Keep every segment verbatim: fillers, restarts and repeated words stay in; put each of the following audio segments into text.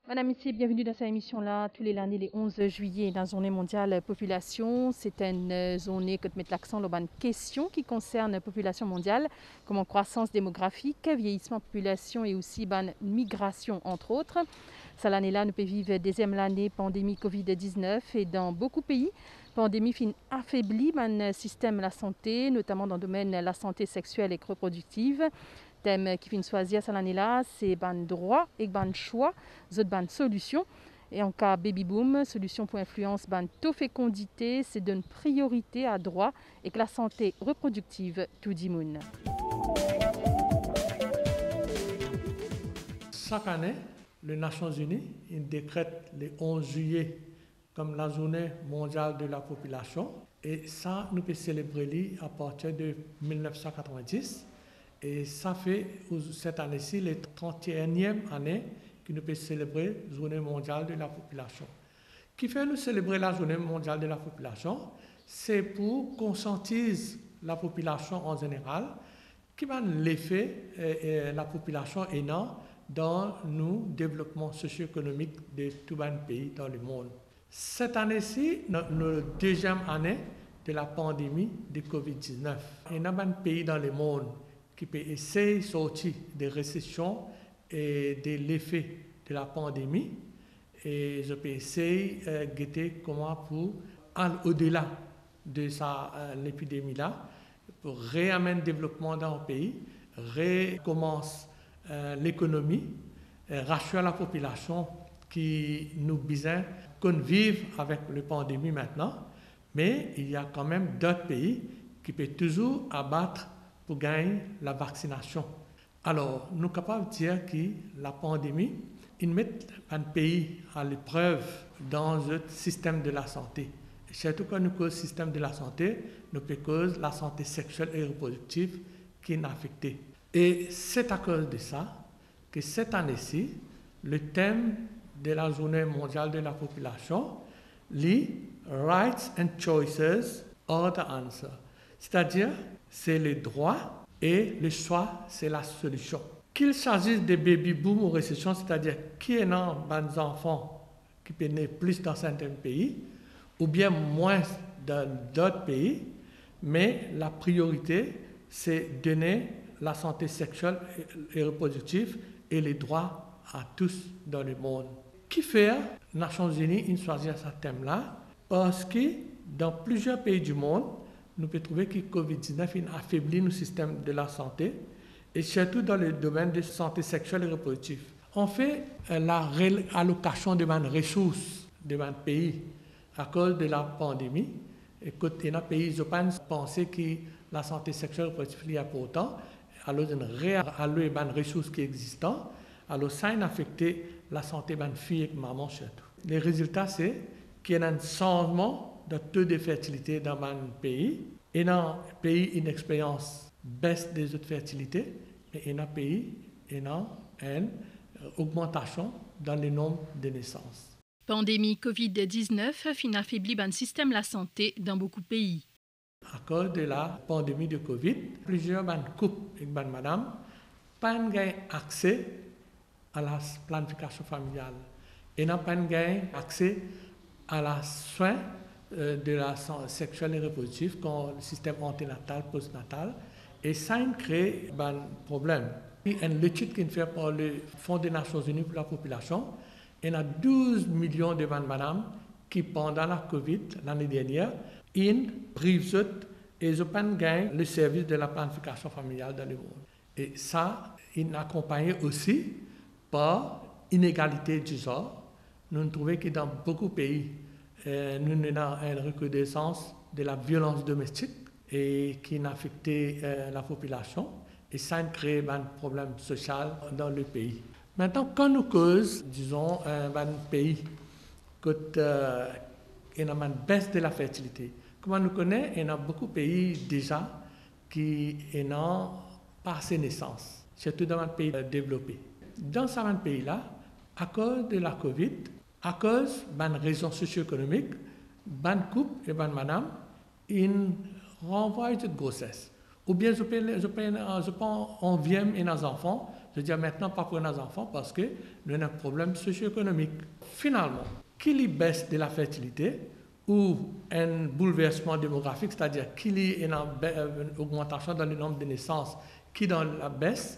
Madam, mesie, bienveni dan sa emision la. Tou le lane, le onz zwiye, ena Zourne Mondial Popilasion. Se enn, euh, zourne kot met laksan lor bann kestion ki konsern popilasion mondial, kouma krwasans demografik, vieyisman popilasion e osi bann migrasion, antrot. Sa lane la, nou pe viv deziem lane pandemi covid diznef e dan boukou pei, pandemi finn afebli bann sistem lasante, notaman dan domenn lasante sexiel ek reprodiktiv. Tem ki finn swazir sa lane la, se bann drwa ek bann swa zot bann solision. E an ka baby boom, solision pou inflians bann to fekondite, se donn priorite a drwa ek lasante reprodiktiv tou dimoun. Sak ane, le Nasion Zini inn dekret le onz zwiye kom la Zourne Mondial de la Popilasion, e sa, nou pe selebre li apartir de mil nef san katrevin-dis, e sa fer, ou, set ane si, le trant-e-eniem ane ki nou pe selebre Zourne Mondial de la Popilasion. Kifer nou selebre la Zourne Mondial de la Popilasion? Se pou konsiantiz lapopilasion an zeneral, ki bann lefe, eh, eh, lapopilasion ena dan nou devlopman sosio-ekonomik de tou bann pei dan lemond. Set ane si, nou, nou deziem ane de la pandemi de covid diznef. Ena bann pei dan lemond ki pe esey sorti de resesion e de lefe de la pandemi, e zot pe esey, eh, gete kouma pou al odela de sa, eh, lepidemi la, pou reamenn devlopman dan pei, rekomans, eh, lekonomi, eh, rasir lapopilasion ki nou bizin konn viv avek le pandemi aster, me il y a quand même dot pei ki pe touzour abat pou gagn lavaksinasion. Alor, nou kapav dir ki lapandemi inn met bann pei a leprev dan zot sistem de lasante. Sirtou kan nou koz sistem de lasante, nou pe koz lasante sexiel e reprodiktiv ki inn afekte. E se akoz de sa ke set ane si, le tem de la Zourne Mondial de la Popilasion, li Rights and choices are the answer. Setadir, se ledrwa e leswa se lasolision. Kil s'agisse de baby boom ou resesion, setadir ki ena bann zanfan ki pe ne plis dan sertin pei, oubien mwins dan dot pei, me lapriorite se done lasante sexiel e, e reprodiktiv e ledrwa a tous dan lemond. Kifer Nasion Zini inn swazir sa tem la? Parski dan plizier pei dimond, nou pe trouve ki covid diznef inn afebli nou sistem de lasante, e sirtou dan le domenn de sante sexiel e reprodiktiv. Anfet, la realokasion de bann resours de bann pei akoz de lapandemi, e kot ena pei zot pa'nn panse ki lasante sexiel e reprodiktiv li inportan, alor zot inn realoke bann resours ki existe, alor sa inn afekte lasante bann fi ek mama sirtou. Le rezilta se ki ena enn sanzman dan to de fertilite dan bann pei. Ena pei inn experyans bes de zot fertilite, me ena pei ena enn, eh, ogmantasion dan le nonb de nesans. Pandemi covid diznef finn afebli bann sistem lasante dan boukou pei. Akoz de lapandemi de covid, plizier bann koup ek bann madam pa'nn gagn akse a la planifikasion familial, ena pa'nn gagn akse a laswin, eh, de la san-, sexiel e reprodiktiv, kon sistem antenatal, postnatal, e sa inn kree bann problem. Enn letid ki'nn fer par le Fonds des Nations Unies pour la Population, ena douz milion de bann madam ki pandan la covid lane dernier inn priv zot e zot pa'nn gagn le servis de la planifikasion familial dan lemond. E sa inn akonpagne osi par inegalite di zanr. Nou'nn trouve ki dan boukou pei, eh, nou ena enn rekridesans de laviolans domestik e ki'nn afekte, eh, lapopilasion, e sa inn kree bann problem sosial dan lepei. Aster, kan nou koz, dizon, eh, bann pei kot, eh, ena bann bes de lafertilite, kouma nou kone, ena boukou pei deza ki ena pa ase nesans, sirtou dan bann pei, eh, devlope. Dan sa bann pei la, akoz de la covid, akoz bann rezon sosio-ekonomik, bann koup e bann madam inn ranvway zot groses, oubien zot pe, zot pe, zot pa anvi ena zanfan, Vedir, aster pa pou ena zanfan parski nou ena problem sosio-ekonomik. Finalman, ki li bes de lafertilite ou enn boulversman demografik, setadir ki li ena be-, ogmantasion dan le nonb de nesans ki dan labes,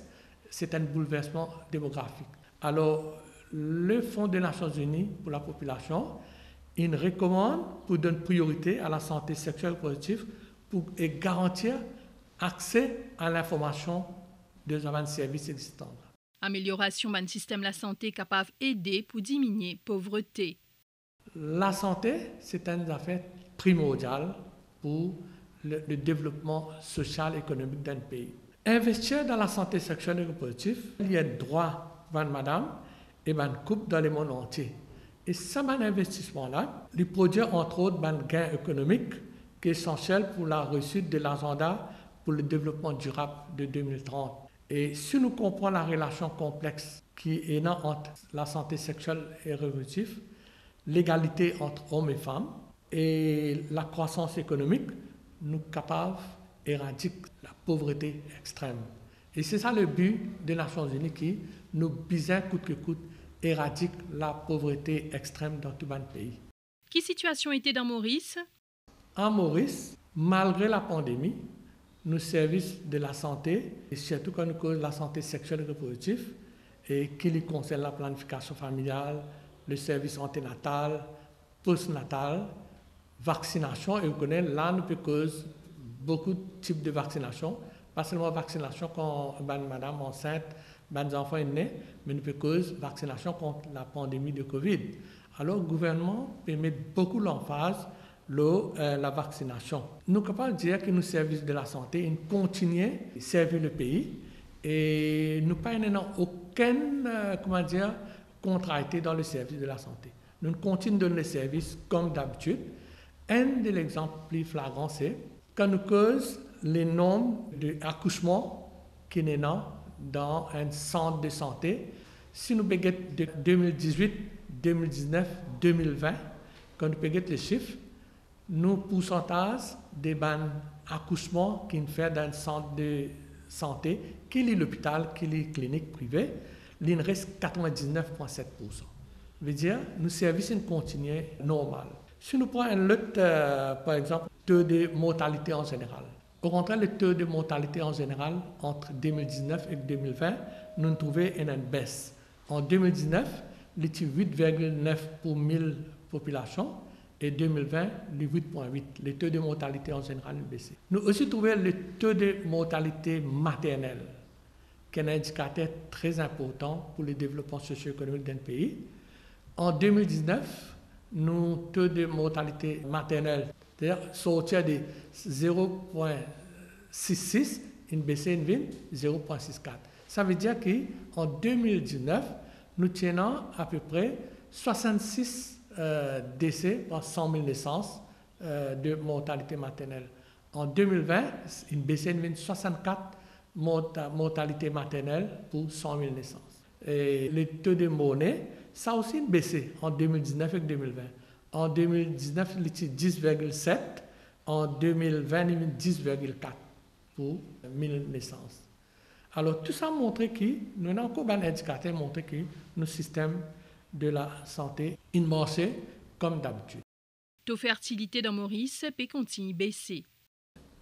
se enn boulversman demografik. Alor, le Fon de Nasion Zini pou Lapopilasion, inn rekomann pou donn priorite a lasante sexiel reprodiktif pou, e garantir akse a linformasion de sa bann servis egzistan. Ameliorasion bann sistem lasante kapav ede pou diminie povrete. Lasante, se enn zafer primordial pou le, le devlopman sosial, ekonomik dan enn pei. Investir dan lasante sexiel e reprodiktif, li enn drwa bann madam e bann koup dan lemond antie. E sa bann investisman la, li prodwir, antrot, bann gin ekonomik ki esansiel pou laresit de lazanda pou le devlopman dirab de de mil trant. E si nou konpran larelasion konplex ki ena ant lasante sexiel e reprodiktif, legalite ant om e fam e lakrwasans ekonomik, nou kapav eradik lapovrete extrem. E se sa le bi de Nasion Zini, ki nou bizin kout ki kout eradik lapovrete extrem dan tou bann pei. Ki sitiasion ete dan Moris? A Moris, malgre lapandemi, nou servis de lasante, e sirtou kan nou koz lasante sexiel e reprodiktif, e ki li konsern laplannifikasion familial, le servis antenatal, postnatal, vaksinasion, e ou kone la nou pe koz boukou tip de vaksinasion, pa selman vaksinasion kan bann madam ansint, bann zanfan inn ne, me nou pe koz vaksinasion kont lapandemi de Covid. Alor, gouvernman pe met boukou lanfaz lor, eh, lavaksinasion. Nou kapav dir ki nou servis de lasante inn kontigne servi lepei e nou pa ena okenn, eh, kouma dir, kontraite dan le servis de lasante. Nou kontign donn leservis kom dabitid. Enn de lexanp pli flagran, se kan nou koz le nonb de akousman ki ena dan enn sant de sante. Si nou pe get de de mil dizwit, de mil diznef, de mil vin, kan nou pe get lesif, nou poursantaz de bann akousman ki'nn fer dan enn sant de sante, ki li lopital, ki li klinik prive, li'nn res katrevin-diznef pwin set poursan. Vedir, nou servis inn kontigne normal. Si nou pran enn lot, eh, par exanp, to de mortalite an zeneral. Okontrer, le to de mortalite an zeneral ant de mil diznef ek de mil vin, nou'nn trouve ena enn bes. An de mil diznef, li ti wit virgil nef pou mil popilasion, e de mil vin, li wit pwin wit. Le to de mortalite an zeneral inn bese. Nou osi trouve le to de mortalite maternel, ki enn indikater tre inportan pou le devlopman sosio-ekonomik dan enn pei. An de mil diznef, nou to de mortalite maternel, setadir sorti de zero pwin sis sis, inn bese, inn vinn zero pwin sis kat. Savedir ki an de mil diznef, nou ti ena apepre swasann-sis, eh, dese par san mil nesans, eh, de mortalite maternel. An de mil vin, inn bese, inn vinn swasann-kat morta-, mortalite maternel pou san mil nesans. E le to de mor-ne, sa osi inn bese an de mil diznef ek de mil vin. An de mil diznef, li ti dis virgil set, an de mil vin, li vinn dis virgil kat pou mil nesans. Alor, tou sa montre ki nou ena ankor bann indikater montre ki nou sistem de lasante inn marse kom dabitid. To fertilite dan Moris pe kontign bese.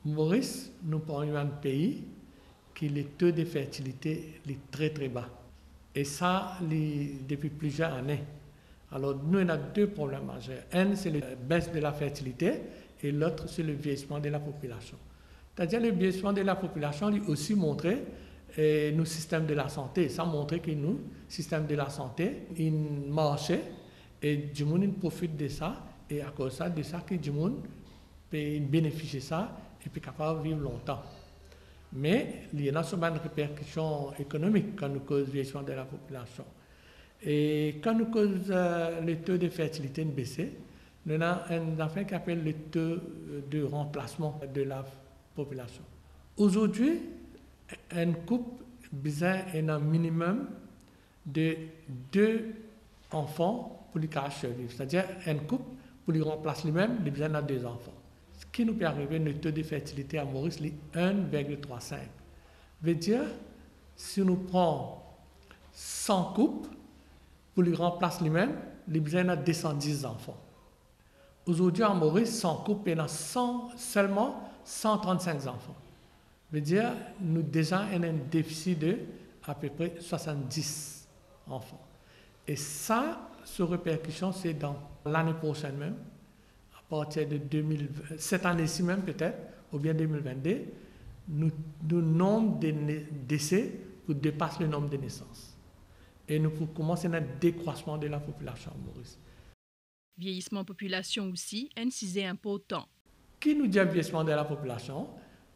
Moris, nou parmi bann pei ki le to de fertilite li tre, tre ba. E sa, li depi plizier ane. Alor, nou ena de problem mazer. Enn, se le bes de lafertilite e lot, se le vieyisman de lapopilasion. Setadir, le vieyisman de lapopilasion, li osi montre, eh, nou sistem de lasante. Sa montre ki nou sistem de lasante inn marse e dimoun inn profit de sa, e akoz sa, de sa ki dimoun pe benefisie sa e pe kapav viv lontan. Me li ena so bann reperkision ekonomik kan nou koz vieyisman de lapopilasion. E kan nou koz, eh, le to de fertilite inn bese, nou ena enn zafer ki apel le to de ranplasman de lapopilasion. Azordi, enn koup bizin ena minimem de de anfan pou li kapav sirviv. Setadir, enn koup, pou li ranplas limem, li bizin ena de zanfan. Ki nou pe arive, nou to de fertilite a Moris, li enn virgil trwa sink. Vedir, si nou pran san koup, pou li ranplas limem, li bizin ena de san dis zanfan. Azordi, an Moris, san koup, ena san, selman san trann-sink zanfan. Vedir, nou deza ena enn defisi de apepre swasann-dis zanfan. E sa, so reperkision, se dan lane prosenn mem, apartir de de mil, set ane si mem petet, oubien de mil vennde, nou, nou nonb de ne-, dese pou depas le nonb de nesans. E nou pou koumans ena dekrwasman de lapopilasion Moris. Vieyisman popilasion osi, enn size inportan. Ki nou dir vieyisman de lapopilasion?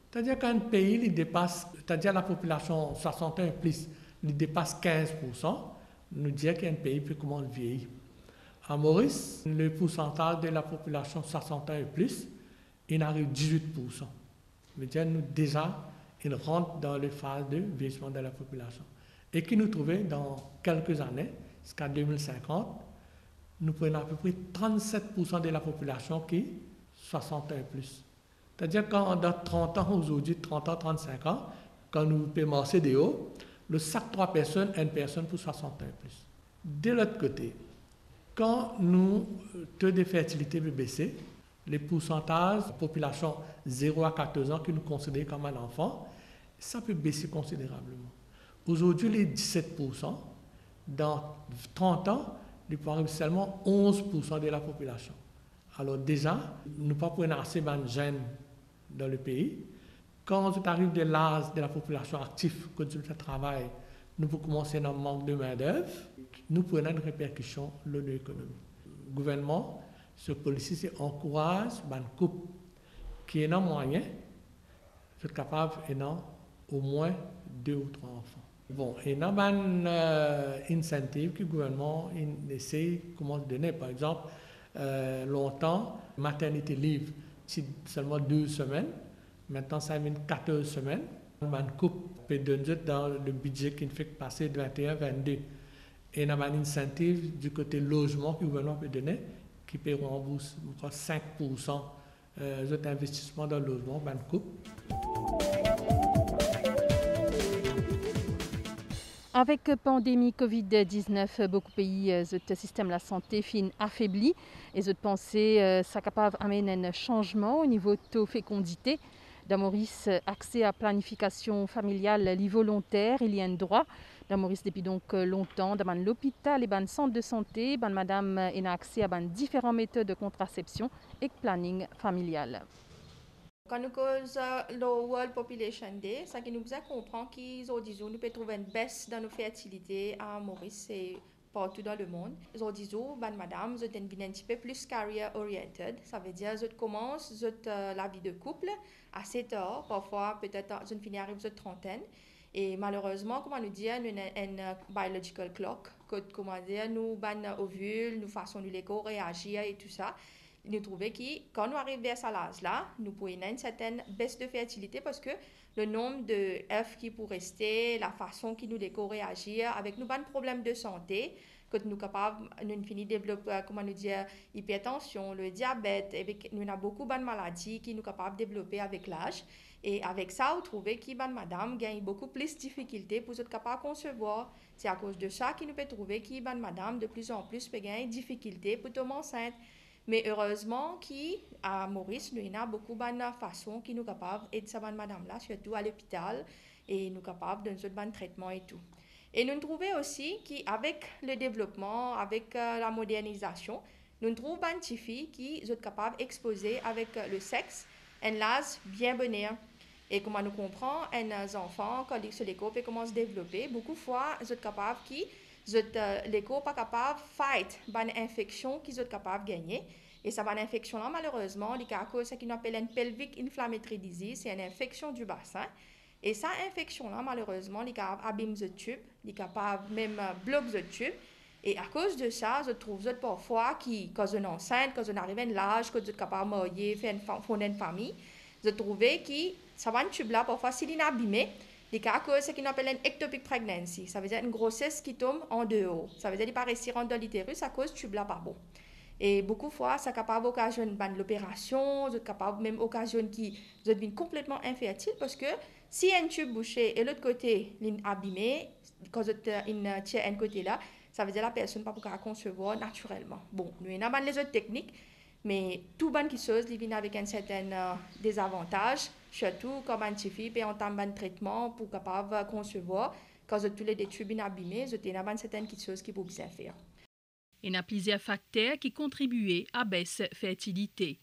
Setadir kan enn pei, li depas, setadir lapopilasion swasant an e plis, li depas kinz poursan, nou dir ki enn pei pe koumans vieyi. A Moris, le poursantaz de lapopilasion swasant an e plis, inn ariv dizwit poursan. Vedir nou deza inn rant dan le faz de vieyisman de lapopilasion. E ki nou trouve dan kelke zane, ziska de mil sinkant, nou pou ena apepre trannset poursan de lapopilasion ki swasant an e plis. Setadir kan dan trant an, azordi trant an, trann-sink an, kan nou pe marse deor, lor sak trwa personn, enn personn pou swasant an e plis. De lot kote, kan nou, to de fertilite pe bese, le poursantaz popilasion zero a katorz an ki nou konsidere kom bann zanfan, sa pe bese konsiderableman. Azordi, li diset poursan, dan trant an, li pou ariv selman onz poursan de lapopilasion. Alor deza, nou pa pou ena ase bann zenn dan lepei. Kan zot ariv de laz de lapopilasion aktif, kot zot pe travay, nou pou koumans ena mank de mindev, nou pou ena enn reperkision lor nou ekonomi. Gouvernman, so polisi se ankouraz bann koup ki ena mwayin, zot kapav ena omwin de ou trwa zanfan. Bon, ena bann, eh, incentive ki gouvernman inn esey koumans done. Par exanp, eh, lontan, maternity leave ti selman douz semenn, aster sa vinn katorz semenn. Bann koup pe donn zot dan le bidze ki fek pase vinte et un vinte-deux. Ena bann incentive di kote lozman ki gouvernman pe done, ki pe ranbours, mo krwar, sink poursan eh, zot investisman dan lozman, bann koup. Avek pandemi covid diznef, boukou pei, eh, zot sistem lasante finn afebli e zot panse, eh, sa kapav amenn enn sanzman o nivo to fekondite. Dan Moris, akse a planifikasion familial li volonter e li enn drwa. Dan Moris, depi donk lontan, dan bann lopital e bann sant de sante, bann madam ena akse a bann diferan metod kontrasepsion ek planning familial. Kan nou koz, eh, lor World Population Day, sa ki nou bizin konpran ki zordizour nou pe trouv enn bes dan nou fertilite a Moris e partou dan lemond. Zordizour, bann madam, zot inn vinn enn tipe plis career oriented, savedir zot koumans zot, eh, lavi de koup ase tar, parfwa petet zot finn ariv zot trantenn. E malerezman, kouma nou dir, nou ena enn, eh, biological clock, kot, kouma dir, nou bann ovil, nou fason nou lekor reazir e tou sa, nou trouve ki kan nou ariv ver sa laz la, nou pou ena enn sertenn bes de fertilite, parski le nonb de ef ki pou reste, lafason ki nou lekor reazir avek nou bann problem de sante, kot nou kapav, nou fini devlop, eh, kouma nou dir, ipertansion, le diabet, avek, nou ena boukou bann maladi ki nou kapav devlope avek laz. E avek sa, ou trouve ki bann madam gagn boukou plis difikilte pou zot kapav konsevwar. Se akoz de sa ki nou pe trouve ki bann madam de plis an plis pe gagn difikilte pou tom ansint. Me erezman ki a Moris, nou ena boukou bann fason ki nou kapav ed sa bann madam la, sirtou a lopital, e nou kapav donn zot bann tretman e tou. E nou trouve osi ki avek le devlopman, avek, eh, lamodernizasion, nou trouv bann tifi ki zot kapav expoze avek, eh, le sex enn laz bien boner. E kouma nou konpran, enn, eh, zanfan, kan li, so lekor pe koumans devlope, boukou fwa, zot kapav ki, zot, eh, lekor pa kapav fight bann infeksion ki zot kapav gagne. E sa bann infeksion la, malerezman, li kapav koz sa ki nou apel enn pelvic inflammatory disease, se enn infeksion di basin. E sa infeksion la, malerezman, li kapav abim zot tib, li kapav mem, eh, blok zot tib. E akoz de sa, zot trouv zot parfwa ki, kan zot ansint, kan zot ariv enn laz kot zot kapav marye, fer enn fa-, fonn enn fami, zot trouve ki sa bann tib la, parfwa, si linn abime, li kapav koz sa ki nou apel enn ectopic pregnancy, savedir enn groses ki tom andeor. Savedir li pa resi rant dan literis akoz tib la pa bon. E boukou fwa, sa kapav okazionn bann loperasion, zot kapav mem okazionn ki zot vinn konpletman infertil, parski si enn tib bouse e lot kote linn abime, Kan zot, eh, inn, eh, tir enn kote la, savedir lapersonn pa pou kapav konsevwar natirelman. Bon, nou ena bann lezot teknik, me tou bann kiksoz li vinn avek enn sertenn, eh, dezavantaz, sirtou kan bann tifi pe antam bann tretman pou kapav, eh, konsevwar, kan zot toulede tib inn abime, zot ena bann sertenn kiksoz ki pou bizin fer. Ena plizier fakter ki kontribie a bes fertilite.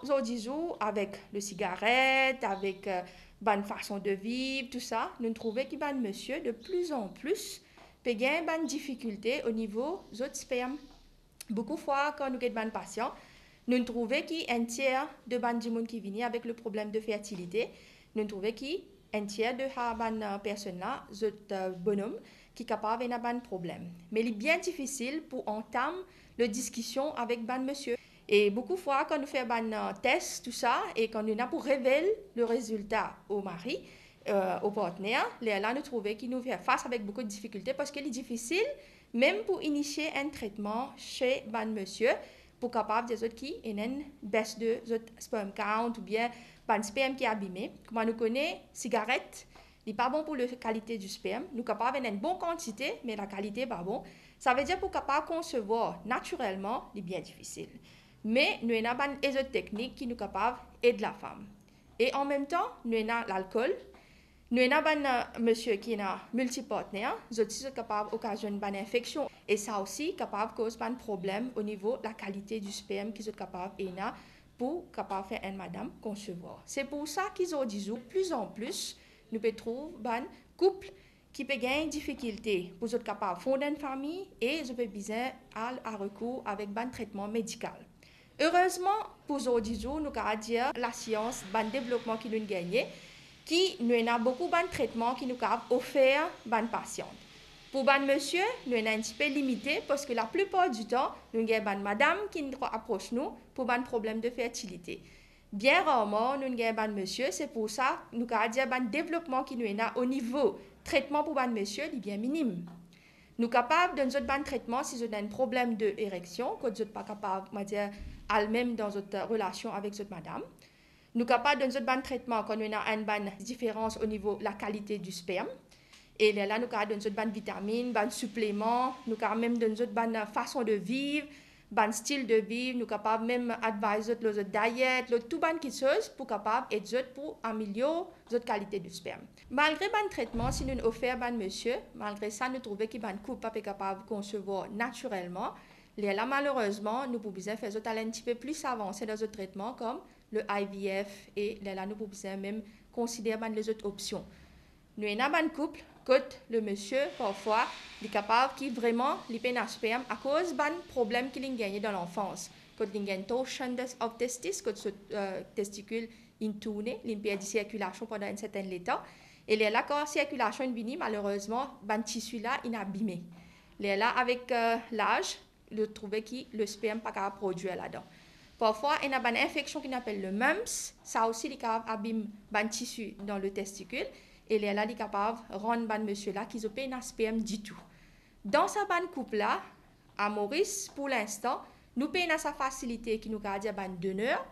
Zordi zour, avek le sigaret, avek, eh, bann fason de viv, tou sa, nou trouve ki bann misie, de pli an pli, pe gagn bann difikilte o nivo zot sperm. Boukou fwa, kan nou get bann pasian, nou trouve ki enn tier de bann dimoun ki vini avek le problem de fertilite, nou trouve ki enn tier de sa bann, eh, personn la, zot, eh, bonom, ki kapav ena bann problem. Me li bien difisil pou antam le diskision avek bann misie. E boukou fwa, kan nou fer bann, eh, tes, tou sa, e kan nou ena pou revel le rezilta o mari, eh, o partner, lerla nou trouve ki nou fer fas avek boukou difikilte, parski li difisil mem pou inisie enn tretman se bann misie, pou kapav dir zot ki ena enn bes de zot sperm count oubien bann sperm ki abime. Kouma nou kone, sigaret, li pa bon pou le kalite di sperm. Nou kapav ena enn bon kantite, me lakalite pa bon. Savedir pou kapav konsevwar natirelman, li bien difisil. Me nou ena bann lezot teknik ki nou kapav ed lafam. E an mem tan, nou ena lalkol. Nou ena bann, eh, misie ki ena miltipartner, zot osi zot kapav okazionn bann infeksion. E sa osi kapav koz bann problem o nivo lakalite di sperm ki zot kapav ena pou kapav fer enn madam konsevwar. Se pou sa ki zordi zour, pli an pli, nou pe trouv bann koup ki pe gagn difikilte pou zot kapav fond enn fami e zot pe bizin al a rekour avek bann tretman medikal. Erezman, pou zordi zour, nou kapav dir lasians, bann devlopman ki nou'nn gagne, ki nou ena boukou bann tretman ki nou kapav ofer bann pasian. Pou bann misie, nou ena enn tipe limite, parski laplipar ditan, nou gagn bann madam ki apros nou pou bann problem de fertilite. Bien rarman, nou gagn bann misie, se pou sa, nou kapav dir bann devlopman ki nou ena o nivo tretman pou bann misie, li bien minim. Nou kapav donn zot bann tretman si zot ena enn problem de ereksion, kot zot pa kapav, on va dir, al mem dan zot relasion avek zot madam. Nou kapav donn zot bann tretman kan nou ena enn bann diferans o nivo lakalite di sperm. E lerla, nou kapav donn zot bann vitaminn, bann sipleman, nou kapav mem donn zot bann fason de viv, bann stil de viv, nou kapav mem advise zot lor zot diet, lor tou bann kiksoz pou kapav ed zot pou amelior zot kalite de sperm. Malgre bann tretman si nou'nn ofer bann misie, malgre sa nou trouve ki bann koup pa pe kapav konsevwar natirelman, lerla malerezman nou pou bizin fer zot al enn tipe pli avanse dan zot tretman kom le I V F e lerla nou pou bizin mem konsider bann lezot opsion. Nou ena bann koup kot le misie, parfwa, li kapav ki vreman li pena sperm akoz bann problem ki li'nn gagne dan lanfans. Kot li'nn gagn torsion des-, of testis, kot so, eh, testikil inn tourne, li'nn perdi sirkilasion pandan enn sertenn letan. E lerla, kan sirkilasion inn vini, malerezman, bann tisi la inn abime. Lerla, avek, eh, laz, nou trouve ki le sperm pa kapav prodwir ladan. Parfwa, ena bann infeksion ki nou apel le mumps, sa osi li kapav abim bann tisi dan le testikil, e lerla li kapav rann bann misie la ki zot pena sperm ditou. Dan sa bann koup la, a Moris, pou linstan, nou pena sa fasilite ki nou kapav dir bann doner,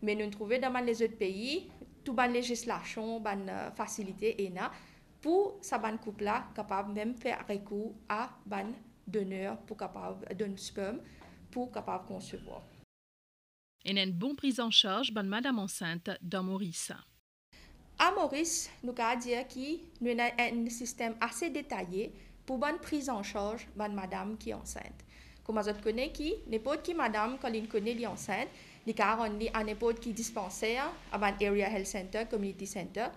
me nou trouve dan bann lezot pei, tou bann lezislasion, bann, eh, fasilite ena pou sa bann koup la kapav mem fer rekour a bann doner pou kapav donn sperm pou kapav konsevwar. Ena enn bon priz an sarz bann madam ansint dan Moris. A Moris, nou kapav dir ki nou ena enn sistem ase detaye pou bann priz an sarz bann madam ki ansint. Kouma zot kone ki, ninport ki madam, kan li'nn kone li ansint, li kapav rann li a ninport ki dispanser, a bann area health center, community center.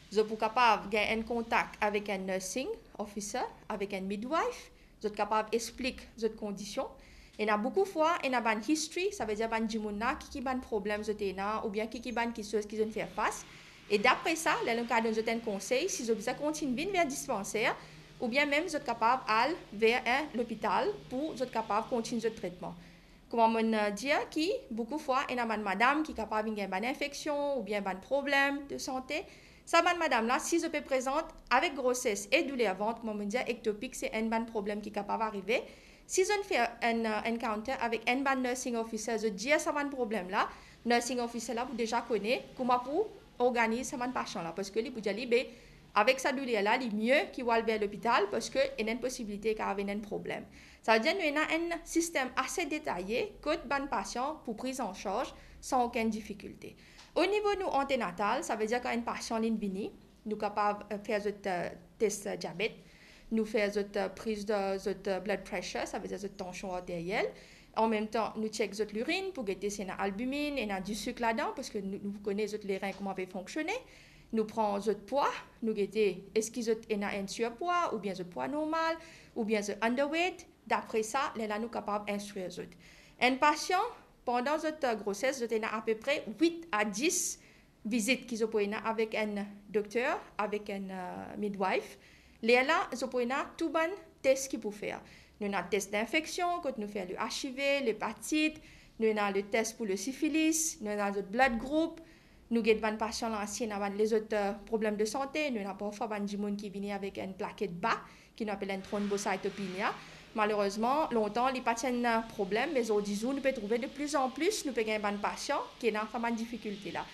Zot pou kapav gagn enn kontak avek enn nursing officer, avek enn midwife, zot kapav explik zot kondision. Ena boukou fwa, ena bann history, savedir bann dimoun la, ki, ki bann problem zot ena, oubien ki, ki bann kiksoz ki zot fer fas. E dapre sa, ler nou kapav donn zot enn konsey, si zot bizin kontign vinn ver dispanser, oubien mem zot kapav al ver enn lopital pou zot kapav kontign zot tretman. Kouma mo'nn, eh, dir ki, boukou fwa, ena bann madam ki kapav inn gagn bann infeksion oubien bann problem de sante. Sa bann madam la, si zot pe prezant avek groses e douler vant, kouma mo'nn dir, ectopic, se enn bann problem ki kapav arive. Si zot fer enn, eh, encounter avek enn bann nursing officer, zot dir sa bann problem la, nursing officer la pou deza kone kouma pou organiz sa bann pasian la, parski li pou dir li, be, Avek sa douler la, li mie ki ou al ver lopital, parski ena enn posibilite ki ena enn problem. Savedir nou ena enn sistem ase detaye kot bann pasian pou priz an sarz san okenn difikilte. O nivo nou antenatal, savedir kan enn pasian linn vini, nou kapav, eh, fer zot, eh, tes, eh, diabet, nou fer zot, eh, priz de zot, eh, blood pressure, savedir zot tansion arteryel. An mem tan, nou check zot lirinn pou gete si ena albumine, ena disik ladan, parski nou, nou kone zot lerin kouma pe fonksione. Nou pran zot pwa, nou gete eski zot ena enn sirpwa, oubien zot pwa normal, oubien zot underweight. Dapre sa, lerla nou kapav instrir zot. Enn pasian, pandan zot, eh, groses, zot ena apepre wit a dis vizit ki zot pou ena avek enn dokter, avek enn, eh, midwife. Lerla, zot pou ena tou bann tes ki pou fer. Nou ena tes dinfeksion, kot nou fer le HIV, lepatit, nou ena le tes pou le sifilis, nou ena zot blood group, nou get bann pasian la si ena bann lezot, eh, problem de sante, nou ena parfwa bann dimoun ki vini avek enn plaket ba, ki nou apel enn thrombocytopenia. Malerezman, lontan, li pa ti enn problem, me zordizour, nou pe trouve de plis an plis, nou pe gagn bann pasian ki ena sa bann difikilte la.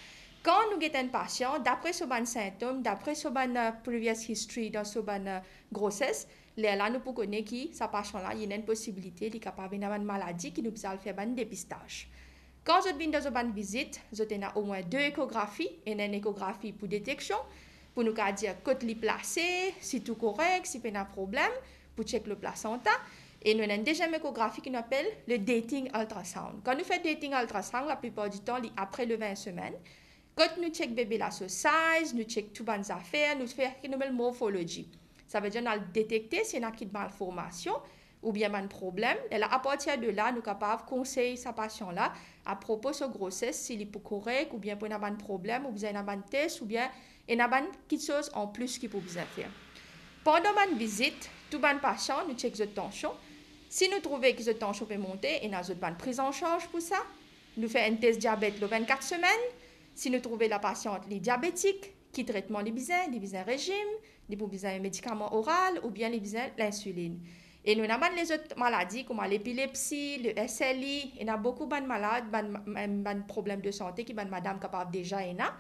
Kan nou get enn pasian, dapre so bann sintom, dapre so bann, eh, previous history dan so bann, eh, groses, lerla nou pou kone ki sa pasian la, li ena enn posibilite, li kapav ena bann maladi ki nou bizin al fer bann depistaz. Kan zot vinn dan zot bann vizit, zot ena omwin de ekografi, ena enn ekografi pou deteksion, pou nou kapav dir kot li plase, si tou korek, si pena problem, pou check le plasenta. E nou ena enn deziem ekografi ki nou apel le dating ultrasound. Kan nou fer dating ultrasound, laplipar ditan, li apre le vin semenn. Kot nou check bebe la so size, nou check tou bann zafer, nou fer ki nou apel morphology. Savedir nou al detekte si ena kit malformasion oubien bann problem. E la, apartir de la, nou kapav konsey sa pasian la apropo so groses, si li pou korek, oubien pou ena bann problem, oubien ena bann tes, oubien ena bann kiksoz an plis ki pou bizin fer. Pandan bann vizit, tou bann pasian, nou check zot tansion. Si nou trouve ki zot tansion pe monte, ena zot bann priz an sarz pou sa. Nou fer enn tes diabet lor vinn-kat semenn. Si nou trouve lapasian li diabetik, ki tretman li bizin, li bizin rezim, li pou bizin medikaman oral oubien li bizin linsilinn. E nou ena bann lezot maladi kouma lepilepsi, le SLE, ena boukou bann malad, bann, bann, bann problem de sante ki bann madam kapav deza ena.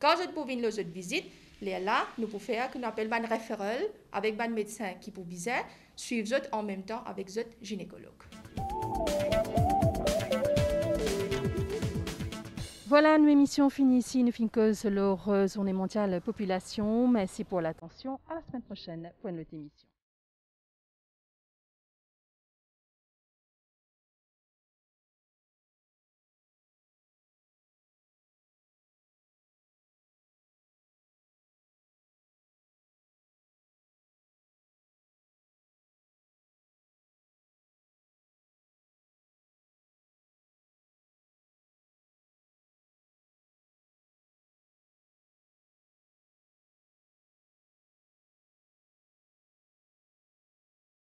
Kan zot pou vinn lor zot vizit, lerla nou pou fer ki nou apel bann referral avek bann medsin ki pou bizin swiv zot an mem tan avek zot ginekolog. Vwala, nou emision fini isi, nou finn koz lor, euh, Zourne Mondial Popilasion. Mersi pou latansion. A la semenn prosenn pou enn lot emision.